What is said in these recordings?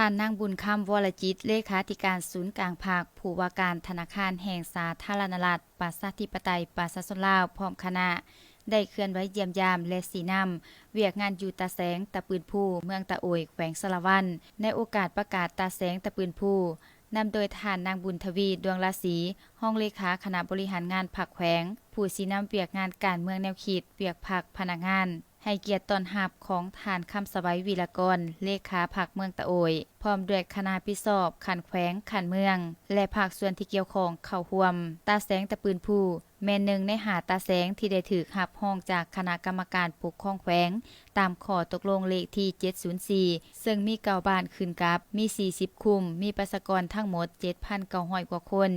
ທ່ານນາງ ບຸນຄຳ ວໍລະຈິດ ເລຂາທິການສູນກາງພັກ, ຜູ້ວ່າການທະນາຄານແຫ່ງສາທາລະນະລັດ ປະຊາທິປະໄຕ ປະຊາຊົນລາວ ພ້ອມຄະນະ ໄດ້ເຄື່ອນໄຫວຢ້ຽມຢາມ ແລະ ຊີ້ນຳວຽກງານຢູ່ຕາແສງຕະປືນພູ ເມືອງຕາໂອຍ ແຂວງສາລະວັນ ໃນໂອກາດປະກາດຕາແສງຕະປືນພູ ນຳໂດຍທ່ານນາງ ບຸນທະວີ ດວງລາສີ ຮອງເລຂາຄະນະບໍລິຫານງານພັກແຂວງ, ຜູ້ຊີ້ນຳວຽກງານການເມືອງແນວຄິດ, ວຽກພັກ, ພະນັກງານ, ໃຫ້ກຽດຕ້ອນຮັບຂອງທ່ານ ຄຳສະໄຫວ ວີລະກອນ ເລຂາພັກເມືອງຕາໂອຍ ພ້ອມດ້ວຍຄະນະຮັບຜິດຊອບຂັ້ນແຂວງ, ຂັ້ນເມືອງ ແລະ ພາກສ່ວນທີ່ກ່ຽວຂ້ອງເຂົ້າຮ່ວມ. ຕາແສງຕະປືນພູ ແມ່ນໜຶ່ງໃນຫ້າຕາແສງທີ່ໄດ້ຖືກຮັບຮອງຈາກຄະນະກຳມະການປົກຄອງແຂວງ ຕາມຂໍ້ຕົກລົງເລກທີເຈັດສູນສີ່ ເຊິ່ງມີເກົ້າບ້ານຂຶ້ນກັບ, ມີສີ່ສິບຄຸ້ມ, ມີປະຊາກອນທັງໝົດເຈັດພັນເກົ້າຮ້ອຍກວ່າຄົນ,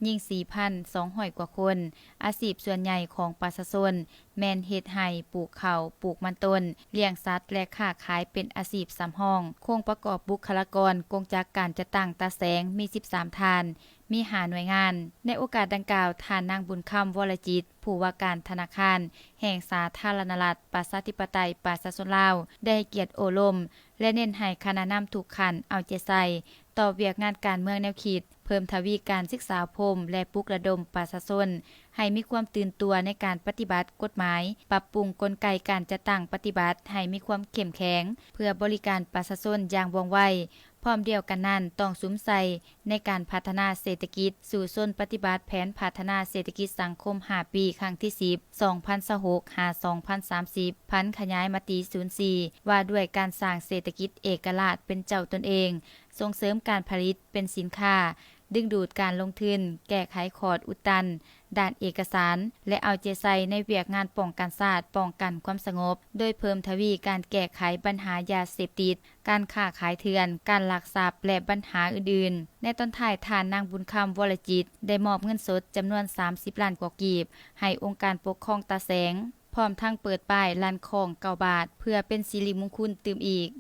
ຍິງສີ່ພັນສອງຮ້ອຍກວ່າຄົນ. ອາຊີບສ່ວນໃຫຍ່ຂອງປະຊາຊົນ ແມ່ນເຮັດໄຮ່, ປູກເຂົ້າ, ປູກມັນຕົ້ນ, ລ້ຽງສັດ ແລະ ຄ້າຂາຍເປັນອາຊີບສຳຮອງ. ໂຄງປະກອບບຸກຄະລາກອນກົງຈັກການຈັດຕັ້ງຕາແສງມີສິບສາມທ່ານ, ມີຫ້າໜ່ວຍງານ. ໃນໂອກາດດັ່ງກ່າວ, ທ່ານນາງ ບຸນຄຳ ວໍລະຈິດ ຜູ້ວ່າການທະນາຄານແຫ່ງສາທາລະນະລັດ ປະຊາທິປະໄຕ ປະຊາຊົນລາວ ໄດ້ໃຫ້ກຽດໂອ້ລົມ ແລະ ເນັ້ນໃຫ້ຄະນະນຳທຸກຂັ້ນເອົາໃຈໃສ່ຕໍ່ວຽກງານການເມືອງແນວຄິດ, ເພີ່ມທະວີການສຶກສາອົບຮົມ ແລະ ປຸກລະດົມປະຊາຊົນໃຫ້ມີຄວາມຕື່ນຕົວໃນການປະຕິບັດກົດໝາຍ, ປັບປຸງກົນໄກການຈັດຕັ້ງປະຕິບັດໃຫ້ມີຄວາມເຂັ້ມແຂງ ເພື່ອບໍລິການປະຊາຊົນຢ່າງວ່ອງໄວ, ພ້ອມດຽວກັນນັ້ນ ຕ້ອງສຸມໃສ່ໃນການພັດທະນາເສດຖະກິດ, ສູ້ຊົນປະຕິບັດແຜນພັດທະນາເສດຖະກິດສັງຄົມຫ້າປີ ຄັ້ງທີສິບ ສອງພັນຊາວຫົກ ຫາ ສອງພັນສາມສິບ ຜັນຂະຫຍາຍມະຕິສູນສີ່ ວ່າດ້ວຍການສ້າງເສດຖະກິດເອກະລາດເປັນເຈົ້າຕົນເອງ, ສົ່ງເສີມການຜະລິດເປັນສິນຄ້າ, ດຶງດູດການລົງທຶນ, ແກ້ໄຂຂອດອຸດຕັນດ້ານເອກະສານ ແລະ ເອົາໃຈໃສ່ໃນວຽກງານປ້ອງກັນຊາດ, ປ້ອງກັນຄວາມສະຫງົບ, ໂດຍເພີ່ມທະວີການແກ້ໄຂບັນຫາຢາເສບຕິດ, ການຄ້າຂາຍເຖື່ອນ, ການລັກຊັບ ແລະ ບັນຫາອື່ນໆ. ໃນຕອນທ້າຍ, ທ່ານນາງ ບຸນຄຳ ວໍລະຈິດ ໄດ້ມອບເງິນສົດຈຳນວນສາມສິບລ້ານກວ່າກີບ ໃຫ້ອົງການປົກຄອງຕາແສງ, ພ້ອມທັງເປີດປ້າຍລັ່ນຄ້ອງເກົ້າບາດ ເພື່ອເປັນສິລິມຸງຄຸນຕື່ມອີກ.